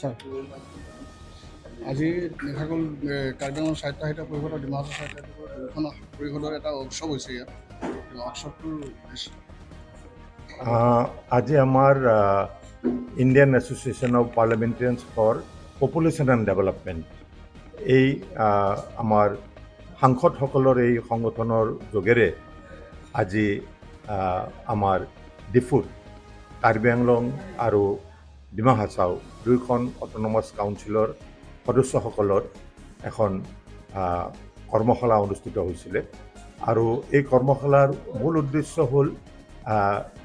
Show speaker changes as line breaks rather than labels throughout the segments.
Sir, আজি দেখা গ'ল কাৰ্বি আংলং স্বায়ত্তশাসিত পৰিষদ আৰু ডিমা হাছাও স্বায়ত্তশাসিত পৰিষদ দুয়োখন পৰিষদৰ এটা উৎসৱ হৈছে ইয়াত। উৎসৱটোৰ উদ্দেশ্য?
আজি আমাৰ Indian Association of Parliamentarians for Population and Development, এই আমাৰ সাংসদসকলৰ এই সংগঠনৰ যোগেৰে আজি আমাৰ ডিফুত কাৰ্বি আংলং আৰু ডিমা হাছাও দুয়োখন অট'নমাছ কাউন্সিলৰ সদস্যসকলৰ এখন কৰ্মশালা অনুষ্ঠিত হৈছিলে। আৰু এই কৰ্মশালাৰ মূল উদ্দেশ্য হ'ল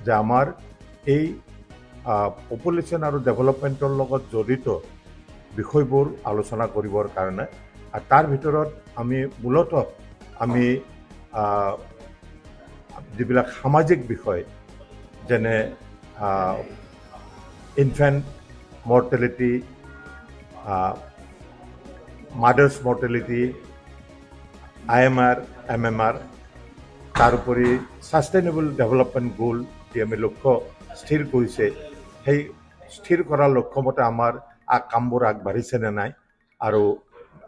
যে আমাৰ এই পপুলেশ্যন আৰু ডেভেলপমেণ্টৰ লগত জড়িত বিষয়বোৰ আলোচনা কৰিবৰ কাৰণে। আৰু তাৰ ভিতৰত আমি মূলতঃ আমি যিবিলাক সামাজিক বিষয়, যেনে infant mortality, mothers mortality, IMR, MMR, তাৰোপৰি ছাষ্টেইনেবল ডেভেলপমেণ্ট গ'ল যি আমি লক্ষ্য স্থিৰ কৰিছে, সেই স্থিৰ কৰা লক্ষ্যমতে আমাৰ কামবোৰ আগবাঢ়িছে নে নাই, আৰু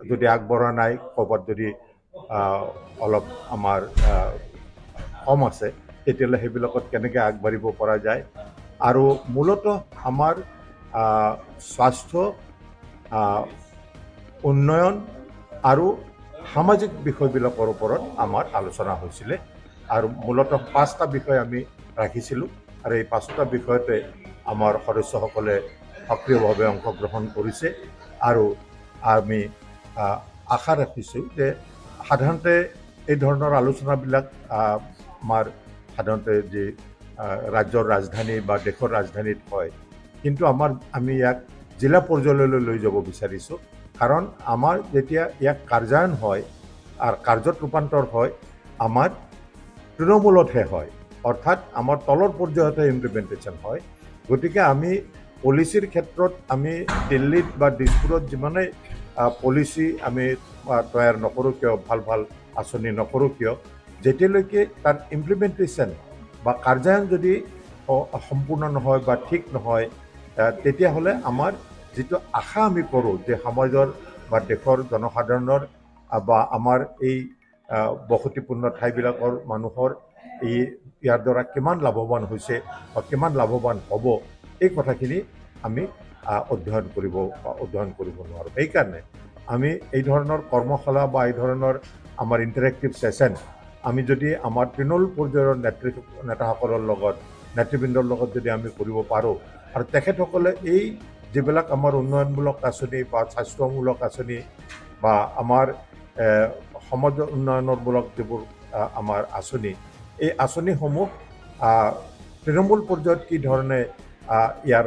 যদি আগবঢ়া নাই, ক'ৰবাত যদি অলপ আমাৰ কম আছে, তেতিয়াহ'লে সেইবিলাকত কেনেকৈ আগবাঢ়িব পৰা যায়। আৰু মূলতঃ আমাৰ স্বাস্থ্য, উন্নয়ন আৰু সামাজিক বিষয়বিলাকৰ ওপৰত আমাৰ আলোচনা হৈছিলে। আৰু মূলতঃ 5টা বিষয় আমি ৰাখিছিলোঁ আৰু এই 5টা বিষয়তে আমাৰ সদস্যসকলে সক্ৰিয়ভাৱে অংশগ্ৰহণ কৰিছে। আৰু আমি আশা ৰাখিছোঁ যে সাধাৰণতে এই ধৰণৰ আলোচনাবিলাক আমাৰ সাধাৰণতে যি ৰাজ্যৰ ৰাজধানী বা দেশৰ ৰাজধানীত হয়, কিন্তু আমি ইয়াক জিলা পৰ্যায়লৈ লৈ যাব বিচাৰিছোঁ। কাৰণ আমাৰ যেতিয়া ইয়াক কাৰ্যায়ন হয় আৰু কাৰ্যত ৰূপান্তৰ হয়, আমাৰ তৃণমূলতহে হয়, অৰ্থাৎ আমাৰ তলৰ পৰ্যায়তহে ইমপ্লিমেণ্টেশ্যন হয়। গতিকে আমি পলিচিৰ ক্ষেত্ৰত আমি দিল্লীত বা দিছপুৰত যিমানেই পলিচি আমি তৈয়াৰ নকৰোঁ কিয়, ভাল ভাল আঁচনি নকৰোঁ কিয়, যেতিয়ালৈকে তাৰ ইমপ্লিমেণ্টেশ্যন বা কাৰ্যায়ন যদি সম্পূৰ্ণ নহয় বা ঠিক নহয়, তেতিয়াহ'লে আমাৰ যিটো আশা আমি কৰোঁ যে সমাজৰ বা দেশৰ জনসাধাৰণৰ বা আমাৰ এই বসতিপূৰ্ণ ঠাইবিলাকৰ মানুহৰ এই ইয়াৰ দ্বাৰা কিমান লাভৱান হৈছে বা কিমান লাভৱান হ'ব, এই কথাখিনি আমি অধ্যয়ন কৰিব নোৱাৰোঁ। সেইকাৰণে আমি এই ধৰণৰ কৰ্মশালা বা এই ধৰণৰ আমাৰ ইণ্টাৰেক্টিভ ছেশ্যন আমি যদি আমাৰ তৃণমূল পৰ্যায়ৰ নেতাসকলৰ লগত, নেতৃবৃন্দৰ লগত যদি আমি কৰিব পাৰোঁ, আৰু তেখেতসকলে এই যিবিলাক আমাৰ উন্নয়নমূলক আঁচনি বা স্বাস্থ্যমূলক আঁচনি বা আমাৰ সমাজ উন্নয়নমূলক যিবোৰ আমাৰ আঁচনি, এই আঁচনিসমূহ তৃণমূল পৰ্যায়ত কি ধৰণে ইয়াৰ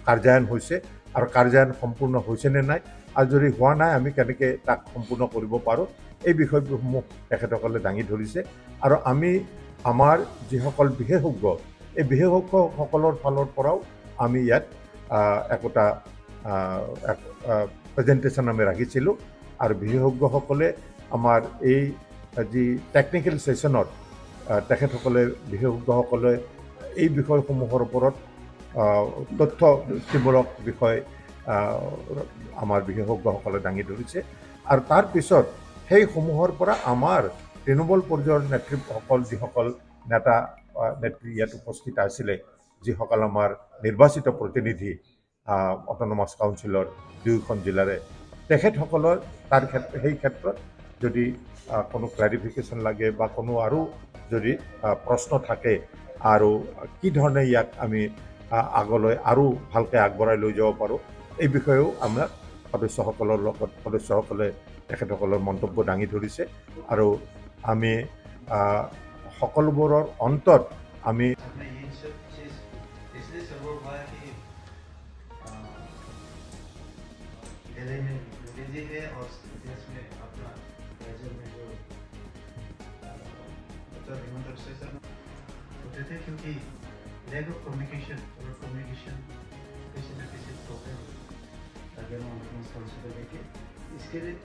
কাৰ্যায়ন হৈছে আৰু কাৰ্যায়ন সম্পূৰ্ণ হৈছেনে নাই, আৰু যদি হোৱা নাই আমি কেনেকৈ তাক সম্পূৰ্ণ কৰিব পাৰোঁ, এই বিষয়সমূহ তেখেতসকলে দাঙি ধৰিছে। আৰু আমি আমাৰ যিসকল বিশেষজ্ঞ, এই বিশেষজ্ঞসকলৰ ফালৰ পৰাও আমি ইয়াত একোটা প্ৰেজেণ্টেশ্যন আমি ৰাখিছিলোঁ। আৰু বিশেষজ্ঞসকলে আমাৰ এই যি টেকনিকেল ছেশ্যনত তেখেতসকলে, বিশেষজ্ঞসকলে এই বিষয়সমূহৰ ওপৰত তথ্যমূলক বিষয় আমাৰ বিশেষজ্ঞসকলে দাঙি ধৰিছে। আৰু তাৰপিছত সেইসমূহৰ পৰা আমাৰ তৃণমূল পৰ্যায়ৰ নেতৃসকল, যিসকল নেতা নেত্ৰী ইয়াত উপস্থিত আছিলে, যিসকল আমাৰ নিৰ্বাচিত প্ৰতিনিধি অট'নমাছ কাউন্সিলৰ দুয়োখন জিলাৰে, তেখেতসকলৰ তাৰ ক্ষেত্ৰ সেই ক্ষেত্ৰত যদি কোনো ক্লেৰিফিকেশ্যন লাগে বা কোনো আৰু যদি প্ৰশ্ন থাকে আৰু কি ধৰণে ইয়াক আমি আগলৈ আৰু ভালকৈ আগবঢ়াই লৈ যাব পাৰোঁ, এই বিষয়েও আমাৰ সদস্যসকলৰ লগত সদস্যসকলে তেখেতসকলৰ মন্তব্য দাঙি ধৰিছে। আৰু আমি সকলোবোৰৰ অন্তত আমি
अपने ये सब चीज़ इसलिए संभव हुआ कि दिल्ली में मोदी जी है और देश में अपना राज्य में जो डॉक्टर हिमंत बिस्वा शर्मा होते थे, क्योंकि लैक ऑफ कम्युनिकेशन और कम्युनिकेशन किसी न किसी प्रॉब्लम आगे काउंसिल लेके इसके लिए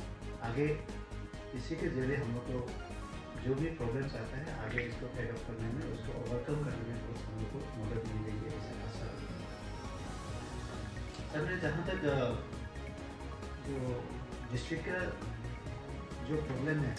आगे इसी के जरिए हम लोग को जो भी प्रॉब्लम्स आता है आगे इसको एडॉप्ट करने में, उसको ओवरकम करने में बहुत हम लोग को मदद मिलेगी, ऐसा आशा। सर, मेरे जहाँ तक जो डिस्ट्रिक्ट का जो प्रॉब्लम है,